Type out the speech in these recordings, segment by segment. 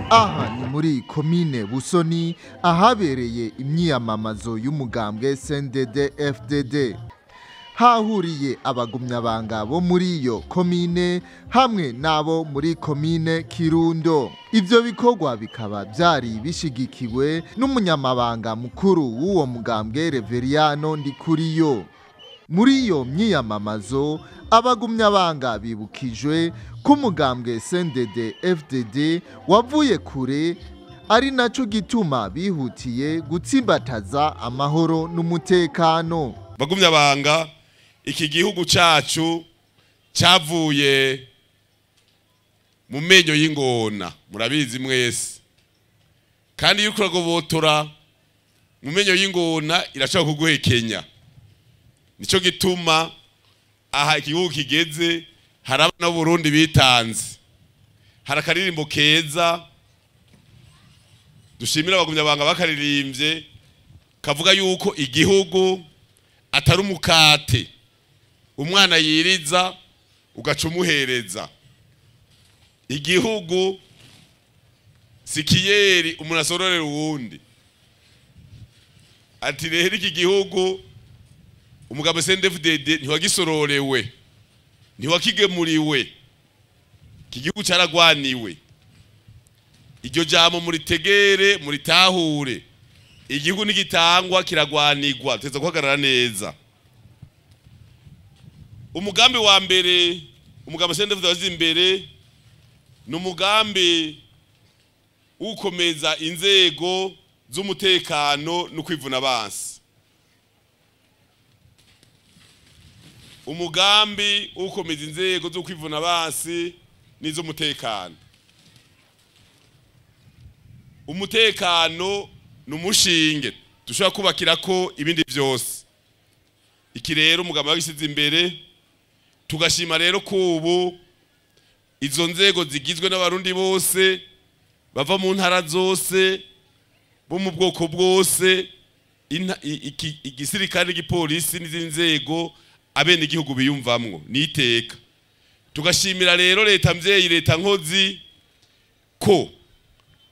Aha ni muri komine Busoni ahabereye imyiyamamazo y'umugambwe CNDD FDD. Hahuriye abagumyabanga bo muri iyo komine hamwe n'abo muri komine Kirundo. Ivyo bikorwa bikaba vyari bishigikiwe n'umunyamabanga mukuru w'uwo mugambwe Reveriyano Ndikuriyo. Muri iyo myiyamamazo abagumyabanga bibukijwe ko umugambwe CNDD FDD wavuye kure, ari naco gituma bihutiye gutsimbataza amahoro n'umutekano. Bagumyabanga, iki gihugu cacu cavuye mu menyo y'ingona, murabizi mwese. Kandi iyo uragobotora mu menyo y'ingona irashobora kuguhekenya. Nico gituma aha igihugu kigeze hari abana b'Uburundi bitanze. Hari akaririmbo keza dushimira abagumyabanga bakaririmbye, kavuga yuko igihugu atari umukate umwana yiriza ugaca umuhereza. Igihugu si kiyeri umuntu asororera uwundi. Ati rero iki gihugu umugabo CNDD-FDD ntiwagisororewe, ntiwakigemuriwe, iki gihugu caragwaniwe. Iryo jambo muritegere, muritahure. Igihugu nigitangwa kiragwanirwa, tuteza guhagarara neza. Umugambi wa mbere umugabo CNDD-FDD wazize imbere ni umugambi ukomeza inzego z'umutekano no kwivuna abansi. Umugambi ukomeza inzego zo kwivuna abansi n'iz'umutekano. Umutekano ni umushinge dushobora kubakirako ibindi vyose. Iki rero umugabo wabisize imbere, tugashima rero ko ubu izo nzego zigizwe n'abarundi bose bava mu ntara zose bo mu bwoko bwose, igisirikare n'igipolisi n'izindi nzego abene igihugu biyumvamwo niteka. Tugashimira rero leta mvyeyi, leta nkozi, ko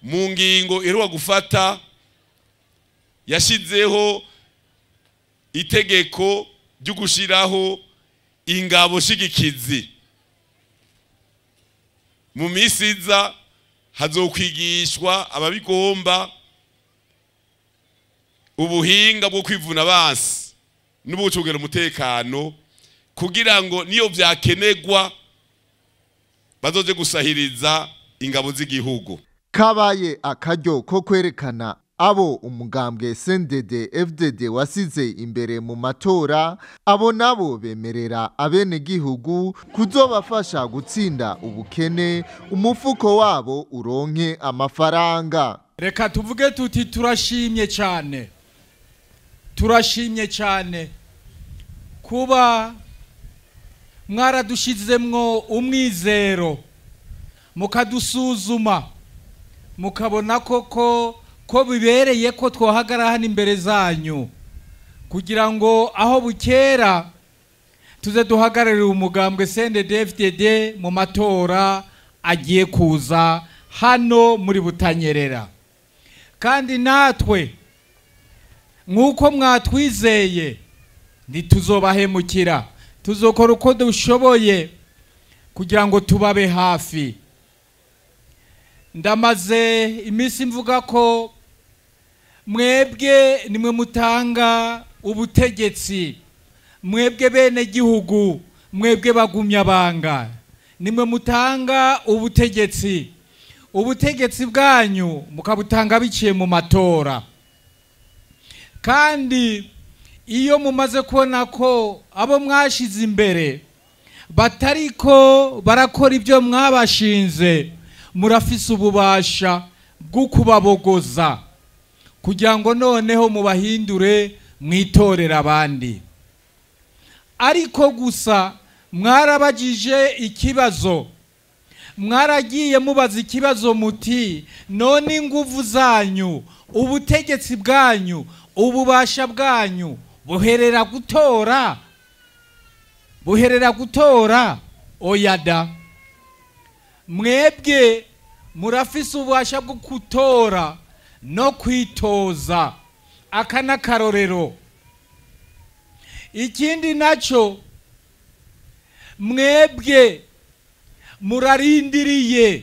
mu ngingo iheruka gufata yashizeho itegeko ryo gushiraho ingabo shigikizi. Mu misi iza hazokwigishwa ababigomba ubuhinga bwo kwivuna abansi n'ubucungera umutekano, kugira ngo niyo vyakenegwa bazoze gusahiriza ingabo z'igihugu. Kabaye akaryo ko kwerekana abo umugambwe CNDD FDD wasize imbere mu matora, abo nabo bemerera abenegihugu kuzobafasha gutsinda ubukene, umufuko wabo uronke amafaranga. Reka tuvuge tuti turashimye cyane, turashimye cyane kuba mwaradushizemwo umwizero, mukadusuzuma, mukabona koko ko bibereye ko twohagara hano imbere zanyu, kugira ngo aho bukera tuze duhagararire umugambwe CNDD-FDD mu matora agiye kuza hano muri Butanyerera. Kandi natwe nk'uko mwatwizeye ntituzobahemukira, tuzokora uko dushoboye kugira ngo tubabe hafi. Ndamaze iminsi mvuga ko mwebwe nimwe mutanga ubutegetsi, mwebwe bene gihugu, mwebwe bagumyabanga, nimwe mutanga ubutegetsi. Ubutegetsi bwanyu mukabutanga biciye mu matora. Kandi iyo mumaze kubona ko abo mwashize imbere batariko barakora ibyo mwabashinze, murafise ububasha bwo kubabogoza kugira ngo noneho mubahindure mwitorera abandi. Ariko gusa mwarabajije ikibazo, mwaragiye mubaza ikibazo muti none inguvu zanyu, ubutegetsi bwanyu, ububasha bwanyu buherera gutora, buherera gutora? Oya da. Mwebwe Murafise ububasha bwo gutora no kwitoza. Aka n'akarorero. Ikindi naco, mwebwe murarindiriye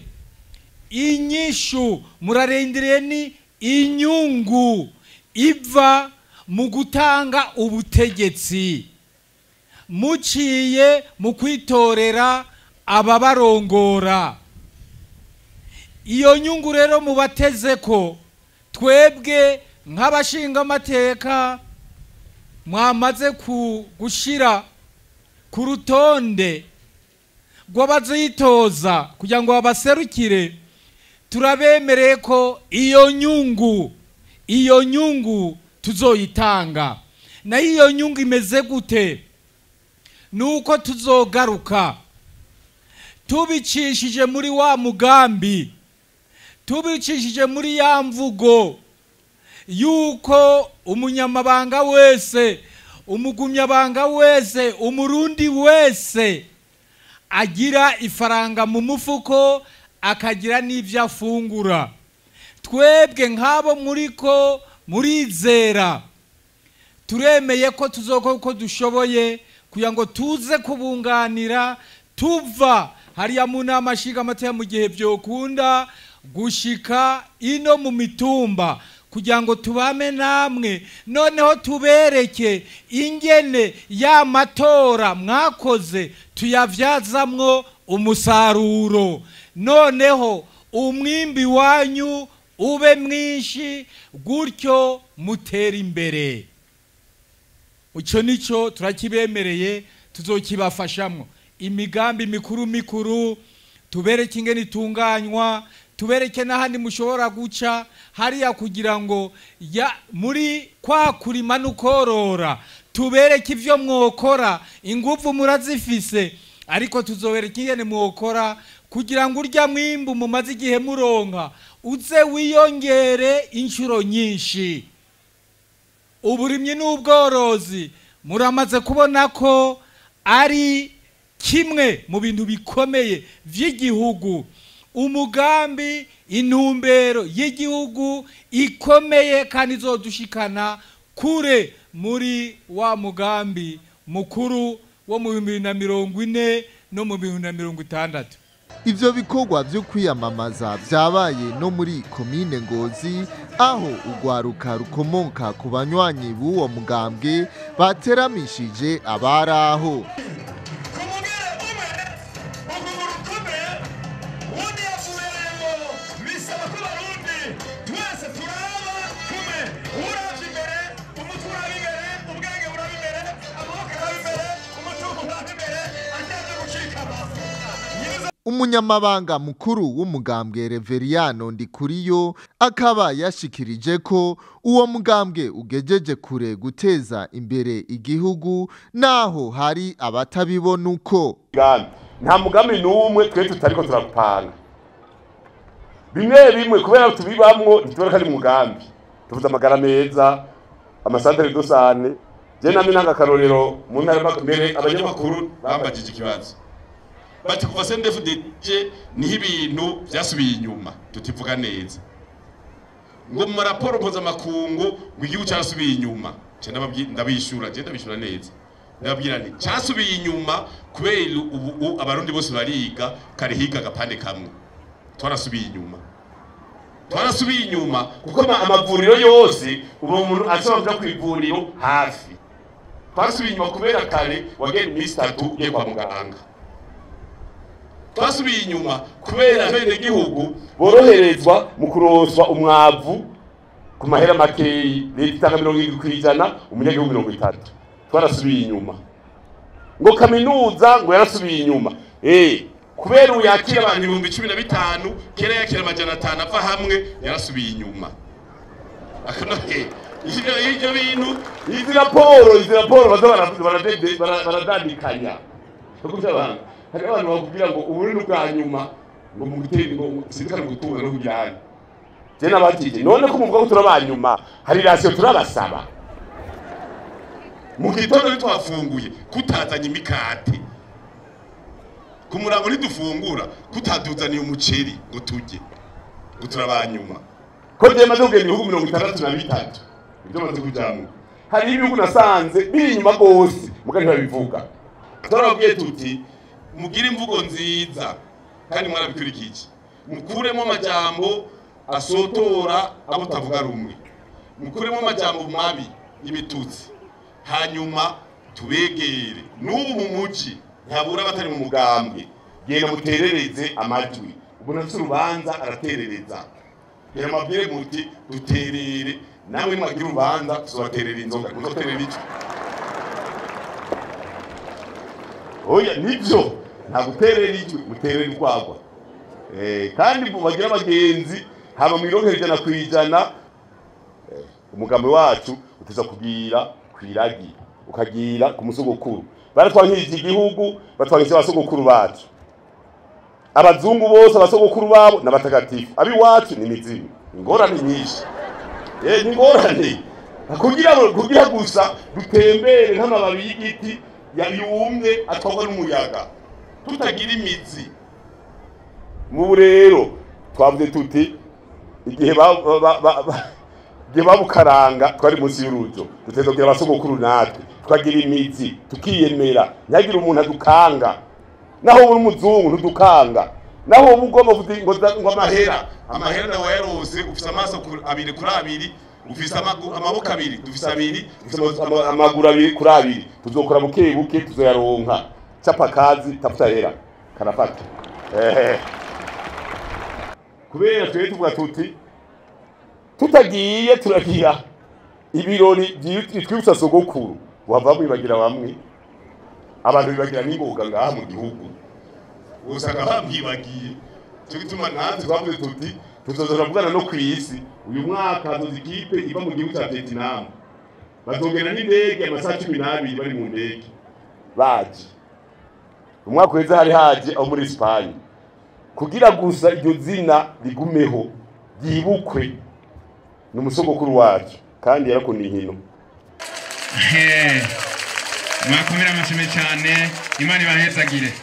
inyishu, murarindiriye ni inyungu iva mu gutanga ubutegetsi muciye mu kwitorera ababarongora. Iyo nyungu rero mubateze ko twebwe nk'abashingamateka mwamaze gushira ku rutonde rw'abazitoza kugira ngo babaserukire, turabemereye ko iyo nyungu tuzoyitanga. Nayo iyo nyungu imeze gute? Nuko tuzogaruka tubicishije muri wa mugambi, tubicishije muri ya mvugo yuko umunyamabanga wese, umugumyabanga wese, Umurundi wese agira ifaranga mu mufuko, akagira n'ibyo afungura. Twebwe nk'abo muriko murizera, turemeye ko tuzokora uko dushoboye kugira ngo tuze kubunganira tuva hariya mu nama nshingamateka, mu gihe byokunda, gushika ino mu mitumba, kugira ngo tubame namwe, noneho tubereke ingene ya matora mwakoze tuyavyazamwo umusaruro, noneho umwimbi wanyu ube mwinshi, gutyo mutera imbere. Icyo nicyo turakibemereye, tuzokibafashamwo. Imigambi mikuru mikuru tubereke ingene itunganywa, tubereke n'ahandi mushobora guca hariya kugira ngo ya muri kwa kurima n'ukorora, tubereke ivyo mwokora. Inguvu murazifise, ariko tuzobereka ingene mwokora kugira ngo urya mwimbu mumaze igihe muronka uze wiyongere inshuro nyinshi. Uburimyi n'ubworozi muramaze kubona ko ari kimwe mu bintu bikomeye vy'igihugu, umugambi, intumbero y'igihugu ikomeye kandi izodushikana kure muri wa mugambi mukuru wo mu 2040 no mu 2060. Ivyo bikorwa vyo kwiyamamaza vyabaye no muri komine Ngozi, aho urwaruka rukomoka ku banywanyi b'uwo mugambwe bateramishije abari aho. Ku mugere umwe, ukuguru kumwe, undi yavuye ngo bisaba ko Abarundi twese turaba kumwe. Uravye imbere, umutwe uraba imbere, ubwenge buraba imbere, amaboko araba imbere, umutungo uraba imbere, ataje gucikama. Umunyamabanga mukuru w'umugambwe, Reveriyano Ndikuriyo, akaba yashikirije ko uwo mugambwe ugejeje kure guteza imbere igihugu, naho hari abatabibona uko. Mugambi, nta mugambi n'umwe twe tutariko turapanga. Bimwe bimwe kubera tubibamwo ntitubona ko ari mugambi. Tuvuze amagara meza, ama centres de santé. Je namwe ntanga akarorero mu ntara mbere. Abanyamakuru bambajije ikibazo bati kuva CNDD-FDD niho ibintu vyasubiye inyuma. Tutivuga neza ngo mu maraporo mpuzamakungu ngo igihugu carasubiye inyuma. Ce ndabishura, je ndabishura neza, ndababwira nti casubiye inyuma kubera ubu Abarundi bose bariga, kare higa agapande kamwe. Twarasubiye inyuma, twarasubiye inyuma kuko amavuriro yose ubu umuntu ashobora kuja kw'ivuriro hafi. Twasubiye inyuma kubera kare wagenda iminsi 3 ugiye kwa muganga. Twasubiye inyuma kubera abenegihugu boroherezwa mu kuronswa umwavu ku mahera makeyi, leta itanga 70%, umunyagihugu 30. Twarasubiye inyuma ngo kaminuza ngo yarasubiye inyuma, kubera ubu yakira abantu 15,000, kera yakira 500 ava hamwe. Yarasubiye inyuma. Akano ivyo bintu, izi raporo baza baradandikanya. Kuko abantu, hari abantu bakubwira ngo ubu bwa nyuma ngo mu gutera ngo sinzikana mu gutunga no kujyana. Je nabatije none ko muvuga ko turabanyuma, hari ration turabasaba? Mu gitondo ntitwafunguye kutazanye imikate, ku murango ntidufungura kutaduzaniye umuceri ngo turye. Gutura abanyuma ko je maze kugenda ibihugu 63, ibyo maze kujamwo, hari ibihugu nasanze biri inyuma gose, muga ntibabivuga. Turababwiye tuti mugire imvugo nziza, kandi mwarabikurikije. Mukuremo amajambo asotora abo tavuga rumwe, mukuremo amajambo mabi y'ibitutsi, hanyuma tubegere. N'ubu mu muji ntabura abatari mu mugambwe. Genda muterereze amajwi. Umuntu afite urubanza araterereza. Genda mabwire muti duterere, nawe mwagira urubanza tuzobaterera inzoga. Muzoterera iki? Oya, nibyo, nta guterera ijwi, muterera urwagwa. Kandi bagira abagenzi hama mwironkera 100%. Umugambi wacu uteza kugira kwiragi, ukagira ku musogokuru. Baratwankirije igihugu, batwankirije abasogokuru bacu. Abazungu bose abasogokuru babo n'abatagatifu, abiwacu ni mizimu. Ingorane nyinshi, ni ingorane kugira gusa dutembere nk'amababi y'igiti yumye atwarwa n'umuyaga, tutagira imizi. Mu rero twavuze tuti igihe babukaranga twari munsi y'urujo, duteza kugira abasogokuru natwe tukagira imizi, tukiyemera, ntihagire umuntu adukanga. Naho uri umuzungu ntudukanga, naho uba ugomba ngo amahera, amahera nawe yarose. Ufise amaso abiri kuri abiri, ufise amaboko abiri, dufise abiri, ufise amaguru abiri kuri abiri. Tuzokora buke buke, tuzoyaronka. Chapa kazi, tafuta hera, karafata. Kubera twe tuvuga tuti tutagiye turagira ibirori bitwibutsa sogokuru, wava mwibagira bamwe. Abantu bibagira n'ingoga ngaha mu gihugu, usanga bamwibagiye. Cyo gituma natwe twavuze tuti tuzoza kuvugana no kw'isi. Uyu mwaka hazoza ikipe iva mu gihugu cya Vietnam, bazongera n'indege amasaha 12 bari mu ndege baje. Umwaka uheze hari haje abo muri Espagne, kugira gusa iryo zina rigumeho, ryibukwe. Ni umusogokuru wacu kandi yarakunda inkino. Mwakomera amashimwe cyane, Imana ibahezagire.